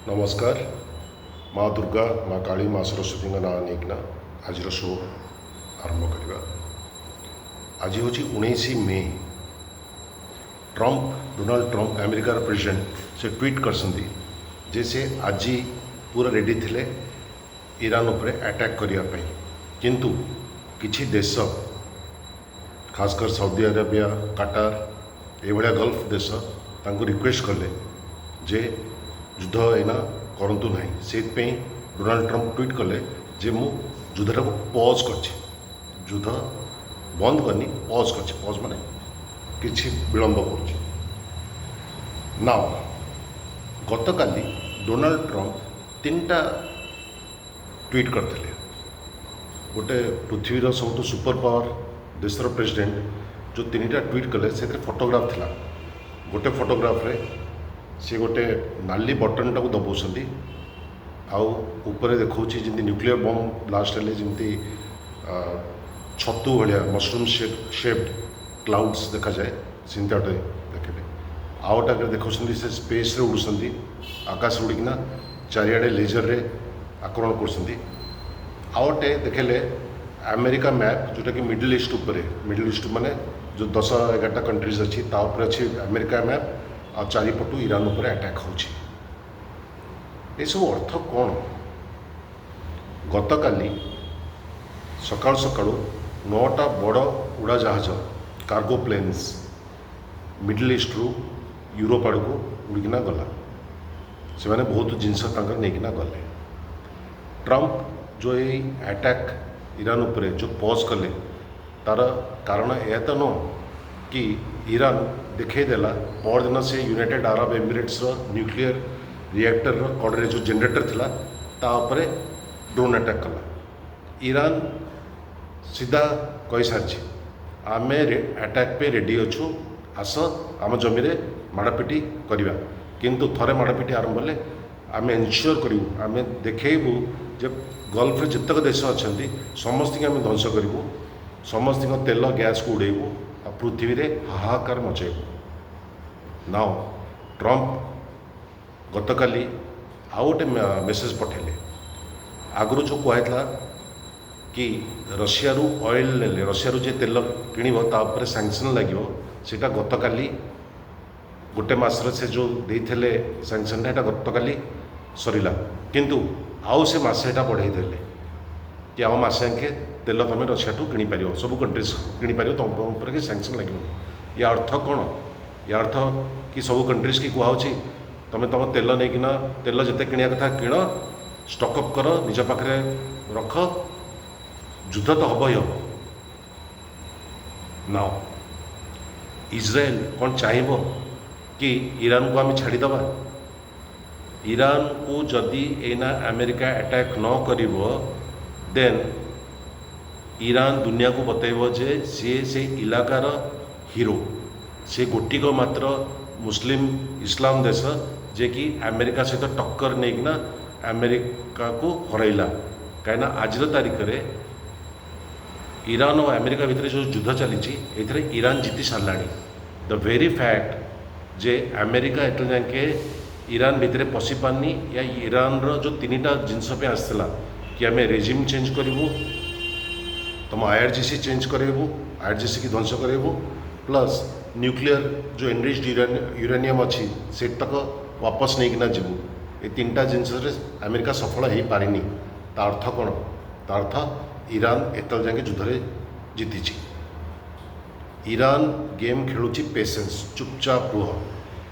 ନମସ୍କାର। ମା ଦୁର୍ଗା, ମା କାଳୀ, ମା ସରସ୍ୱତୀଙ୍କ ନାଁ ନେଇକିନା ଆଜିର ଶୋ ଆରମ୍ଭ କରିବା। ଆଜି ହେଉଛି 19 ମେ। ଟ୍ରମ୍ପ, ଡୋନାଲ୍ଡ ଟ୍ରମ୍ପ, ଆମେରିକାର ପ୍ରେସିଡେଣ୍ଟ, ସେ ଟ୍ୱିଟ୍ କରିଛନ୍ତି ଯେ ସେ ଆଜି ପୁରା ରେଡ଼ି ଥିଲେ ଇରାନ ଉପରେ ଆଟାକ୍ କରିବା ପାଇଁ, କିନ୍ତୁ କିଛି ଦେଶ, ଖାସ କରି ସାଉଦି ଆରବିଆ, କାଟାର, ଏଇଭଳିଆ ଗଲ୍ଫ ଦେଶ ତାଙ୍କୁ ରିକ୍ୱେଷ୍ଟ କଲେ ଯେ ଯୁଦ୍ଧ ଏଇନା କରନ୍ତୁ ନାହିଁ। ସେଇଥିପାଇଁ ଡୋନାଲ୍ଡ ଟ୍ରମ୍ପ ଟ୍ୱିଟ୍ କଲେ ଯେ ମୁଁ ଯୁଦ୍ଧଟାକୁ ପଜ୍ କରିଛି, ଯୁଦ୍ଧ ବନ୍ଦ କରିନି, ପଜ୍ କରିଛି। ପଜ୍ ମାନେ କିଛି ବିଳମ୍ବ କରୁଛି ନା। ଗତକାଲି ଡୋନାଲ୍ଡ ଟ୍ରମ୍ପ ତିନିଟା ଟ୍ୱିଟ୍ କରିଥିଲେ। ଗୋଟେ ପୃଥିବୀର ସବୁଠୁ ସୁପର ପାୱାର ଦେଶର ପ୍ରେସିଡେଣ୍ଟ ଯେଉଁ ତିନିଟା ଟ୍ୱିଟ୍ କଲେ, ସେଥିରେ ଫଟୋଗ୍ରାଫ ଥିଲା। ଗୋଟେ ଫଟୋଗ୍ରାଫରେ ସେ ଗୋଟେ ନାଲି ବଟନଟାକୁ ଦବାଉଛନ୍ତି ଆଉ ଉପରେ ଦେଖାଉଛି ଯେମିତି ନ୍ୟୁକ୍ଲିୟର ବମ୍ ବ୍ଲାଷ୍ଟ ହେଲେ ଯେମିତି ଛତୁ ଭଳିଆ ମସରୁମ୍ ସେପ୍ଡ କ୍ଲାଉଡ଼୍ସ ଦେଖାଯାଏ, ସେମିତି ଗୋଟେ ଦେଖିଲେ। ଆଉ ଗୋଟାକରେ ଦେଖାଉଛନ୍ତି ସେ ସ୍ପେସ୍ରେ ଉଡ଼ୁଛନ୍ତି, ଆକାଶ ଉଡ଼ିକିନା ଚାରିଆଡ଼େ ଲେଜରରେ ଆକ୍ରମଣ କରୁଛନ୍ତି। ଆଉ ଗୋଟେ ଦେଖିଲେ ଆମେରିକା ମ୍ୟାପ୍, ଯେଉଁଟାକି ମିଡଲ୍ ଇଷ୍ଟ ଉପରେ, ମିଡଲ୍ ଇଷ୍ଟ ମାନେ ଯେଉଁ 10-11ଟା କଣ୍ଟ୍ରିଜ୍ ଅଛି, ତା ଉପରେ ଅଛି ଆମେରିକା ମ୍ୟାପ୍ ଆଉ ଚାରିପଟୁ ଇରାନ ଉପରେ ଆଟାକ୍ ହେଉଛି। ଏସବୁ ଅର୍ଥ କ'ଣ? ଗତକାଲି ସକାଳୁ ସକାଳୁ ନଅଟା ବଡ଼ ଉଡ଼ାଜାହାଜ, କାର୍ଗୋ ପ୍ଲେନ୍ସ, ମିଡଲ୍ ଇଷ୍ଟରୁ ୟୁରୋପ ଆଡ଼କୁ ଉଡ଼ିକିନା ଗଲା। ସେମାନେ ବହୁତ ଜିନିଷ ତାଙ୍କର ନେଇକିନା ଗଲେ। ଟ୍ରମ୍ପ ଯେଉଁ ଏଇ ଆଟାକ୍ ଇରାନ ଉପରେ ଯେଉଁ ପଜ୍ କଲେ, ତାର କାରଣ ଏହା ତ ନୁହଁ କି ଇରାନ ଦେଖେଇଦେଲା ପରଦିନ ସେ ୟୁନାଇଟେଡ୍ ଆରବ ଏମିରେଟ୍ସର ନ୍ୟୁକ୍ଲିୟର ରିଆକ୍ଟରର କଡ଼ରେ ଯେଉଁ ଜେନେରେଟର ଥିଲା, ତା ଉପରେ ଡ୍ରୋନ୍ ଆଟାକ୍ କଲା। ଇରାନ ସିଧା କହିସାରିଛି, ଆମେ ଆଟାକ୍ ପାଇଁ ରେଡ଼ି ଅଛୁ, ଆସ ଆମ ଜମିରେ ମାଡ଼ପିଟି କରିବା। କିନ୍ତୁ ଥରେ ମାଡ଼ପିଟି ଆରମ୍ଭ ହେଲେ ଆମେ ଏନସିଓର କରିବୁ, ଆମେ ଦେଖେଇବୁ ଯେ ଗଲ୍ଫରେ ଯେତେକ ଦେଶ ଅଛନ୍ତି, ସମସ୍ତଙ୍କୁ ଆମେ ଧ୍ୱଂସ କରିବୁ, ସମସ୍ତଙ୍କ ତେଲ ଗ୍ୟାସ୍କୁ ଉଡ଼େଇବୁ ଆଉ ପୃଥିବୀରେ ହାହାକାର ମଚେଇବୁ। ନାଉ ଟ୍ରମ୍ପ ଗତକାଲି ଆଉ ଗୋଟେ ମେସେଜ ପଠାଇଲେ। ଆଗରୁ ଯେଉଁ କୁହାଯାଇଥିଲା କି ରଷିଆରୁ ଅଏଲ୍ ନେଲେ, ରଷିଆରୁ ଯେ ତେଲ କିଣିବ, ତା ଉପରେ ସାଙ୍କସନ୍ ଲାଗିବ, ସେଇଟା ଗତକାଲି ଗୋଟେ ମାସର ସେ ଯେଉଁ ଦେଇଥିଲେ ସାଙ୍କସନ୍ଟା, ଏଇଟା ଗତକାଲି ସରିଲା। କିନ୍ତୁ ଆଉ ସେ ମାସେ ଏଇଟା ବଢ଼େଇ ଦେଲେ କି ଆଉ ମାସେ ଯାକେ ତେଲ ତୁମେ ରଷିଆଠୁ କିଣିପାରିବ, ସବୁ କଣ୍ଟ୍ରିଜ୍ କିଣିପାରିବ, ତୁମ ଉପରେ କି ସାଙ୍କସନ୍ ଲାଗିବନି। ୟା ଅର୍ଥ କ'ଣ? ୟା ଅର୍ଥ କି ସବୁ କଣ୍ଟ୍ରିଜ୍ କି କୁହାହେଉଛି, ତୁମେ ତୁମ ତେଲ ନେଇକିନା, ତେଲ ଯେତେ କିଣିବା କଥା କିଣ, ଷ୍ଟକଅପ୍ କର, ନିଜ ପାଖରେ ରଖ, ଯୁଦ୍ଧ ତ ହେବ ହିଁ ହେବ। ନା ଇସ୍ରାଏଲ କ'ଣ ଚାହିଁବ କି ଇରାନକୁ ଆମେ ଛାଡ଼ିଦେବା? ଇରାନକୁ ଯଦି ଏଇନା ଆମେରିକା ଆଟାକ୍ ନ କରିବ, ଦେନ୍ ଇରାନ ଦୁନିଆକୁ ବତେଇବ ଯେ ସିଏ ସେ ଇଲାକାର ହିରୋ। ସେ ଗୋଟିକ ମାତ୍ର ମୁସଲିମ ଇସଲାମ ଦେଶ ଯିଏକି ଆମେରିକା ସହିତ ଟକ୍କର ନେଇକିନା ଆମେରିକାକୁ ହରାଇଲା। କାହିଁକିନା ଆଜିର ତାରିଖରେ ଇରାନ ଓ ଆମେରିକା ଭିତରେ ଯେଉଁ ଯୁଦ୍ଧ ଚାଲିଛି, ଏଥିରେ ଇରାନ ଜିତି ସାରିଲାଣି। ଦ ଭେରି ଫ୍ୟାକ୍ଟ ଯେ ଆମେରିକା ଏତେ ଯାକେ ଇରାନ ଭିତରେ ପଶି ପାରିନି ୟା ଇରାନର ଯେଉଁ ତିନିଟା ଜିନିଷ ପାଇଁ ଆସିଥିଲା କି ଆମେ ରେଜିମ୍ ଚେଞ୍ଜ କରିବୁ, ତୁମ ଆଇଆର୍ଜିସି ଚେଞ୍ଜ କରାଇବୁ, ଆଇଆର୍ଜିସିକି ଧ୍ୱଂସ କରାଇବୁ, ପ୍ଲସ୍ ନ୍ୟୁକ୍ଲିୟର ଯେଉଁ ଏନରିଚ୍ଡ ୟୁରାନିୟମ୍ ଅଛି, ସେତକ ୱାପସ ନେଇକିନା ଯିବୁ, ଏ ତିନିଟା ଜିନିଷରେ ଆମେରିକା ସଫଳ ହେଇପାରିନି। ତା ଅର୍ଥ କ'ଣ? ତା ଅର୍ଥ ଇରାନ ଏତେବେଳେ ଯାକେ ଯୁଦ୍ଧରେ ଜିତିଛି। ଇରାନ ଗେମ୍ ଖେଳୁଛି ପେସେନ୍ସ, ଚୁପଚାପ ରୁହ।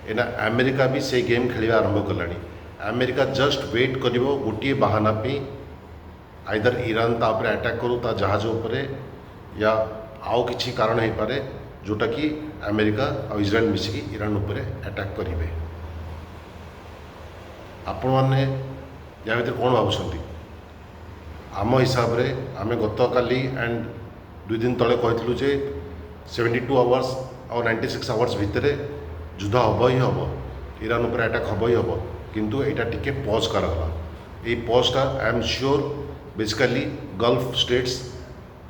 ଏଇନା ଆମେରିକା ବି ସେଇ ଗେମ୍ ଖେଳିବା ଆରମ୍ଭ କଲାଣି। ଆମେରିକା ଜଷ୍ଟ ୱେଟ୍ କରିବ ଗୋଟିଏ ବାହାନା ପାଇଁ, ଆଇଦର ଇରାନ ତା ଉପରେ ଆଟାକ୍ କରୁ, ତା ଜାହାଜ ଉପରେ, ୟା ଆଉ କିଛି କାରଣ ହେଇପାରେ, ଯେଉଁଟାକି ଆମେରିକା ଆଉ ଇସ୍ରାଏଲ ମିଶିକି ଇରାନ ଉପରେ ଆଟାକ୍ କରିବେ। ଆପଣମାନେ ୟା ଭିତରେ କ'ଣ ଭାବୁଛନ୍ତି? ଆମ ହିସାବରେ ଆମେ ଗତକାଲି ଆଣ୍ଡ 2 ଦିନ ତଳେ କହିଥିଲୁ ଯେ 72 ଆୱାର୍ସ ଆଉ 96 ଆୱାର୍ସ ଭିତରେ ଯୁଦ୍ଧ ହେବ ହିଁ ହେବ, ଇରାନ ଉପରେ ଆଟାକ୍ ହେବ ହିଁ ହେବ। କିନ୍ତୁ ଏଇଟା ଟିକେ ପଜ୍ କରାଗଲା। ଏଇ ପଜ୍ଟା I am sure basically Gulf states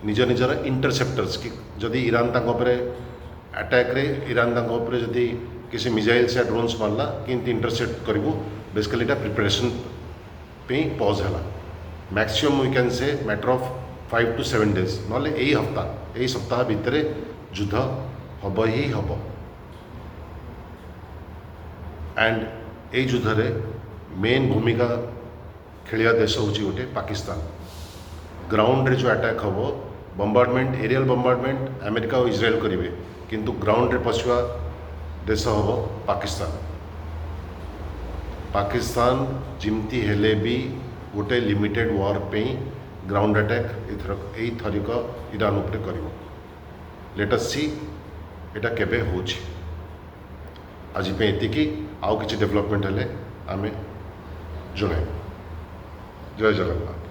ନିଜ ନିଜର ଇଣ୍ଟରସେପ୍ଟର୍ସ କି ଯଦି ଇରାନ ତାଙ୍କ ଉପରେ ଆଟାକ୍ରେ, ଇରାନ ତାଙ୍କ ଉପରେ ଯଦି କିଛି ମିଜାଇଲ୍ସ ୟା ଡ୍ରୋନ୍ସ ମାରିଲା, କେମିତି ଇଣ୍ଟରସେପ୍ଟ କରିବୁ। ବେସିକାଲି ଏଇଟା ପ୍ରିପାରେସନ୍ ପାଇଁ ପଜ୍ ହେଲା। Maximum we can say matter of 5 to 7 days, ନହେଲେ ଏଇ ହପ୍ତା, ଏଇ ସପ୍ତାହ ଭିତରେ ଯୁଦ୍ଧ ହେବ ହିଁ ହେବ। ଆଣ୍ଡ ଏଇ ଯୁଦ୍ଧରେ ମେନ୍ ଭୂମିକା ଖେଳିବା ଦେଶ ହେଉଛି ଗୋଟେ ପାକିସ୍ତାନ। ଗ୍ରାଉଣ୍ଡରେ ଯେଉଁ ଆଟାକ୍ ହେବ, ବମ୍ବାର୍ଡ଼ମେଣ୍ଟ, ଏରିଆଲ ବମ୍ବାର୍ଡ଼ମେଣ୍ଟ ଆମେରିକା ଓ ଇସ୍ରାଏଲ କରିବେ, କିନ୍ତୁ ଗ୍ରାଉଣ୍ଡରେ ପଶିବା ଦେଶ ହେବ ପାକିସ୍ତାନ। ପାକିସ୍ତାନ ଯେମିତି ହେଲେ ବି ଗୋଟେ ଲିମିଟେଡ଼ ୱାର୍ ପାଇଁ ଗ୍ରାଉଣ୍ଡ ଆଟାକ୍ ଏଥର ଏଇଥରିକ ଇରାନ ଉପରେ କରିବ। Let us C ଏଇଟା କେବେ ହେଉଛି। ଆଜି ପାଇଁ ଏତିକି। ଆଉ କିଛି ଡେଭଲପମେଣ୍ଟ ହେଲେ ଆମେ ଜଣାଇବୁ। ଜୟ ଜଗନ୍ନାଥ।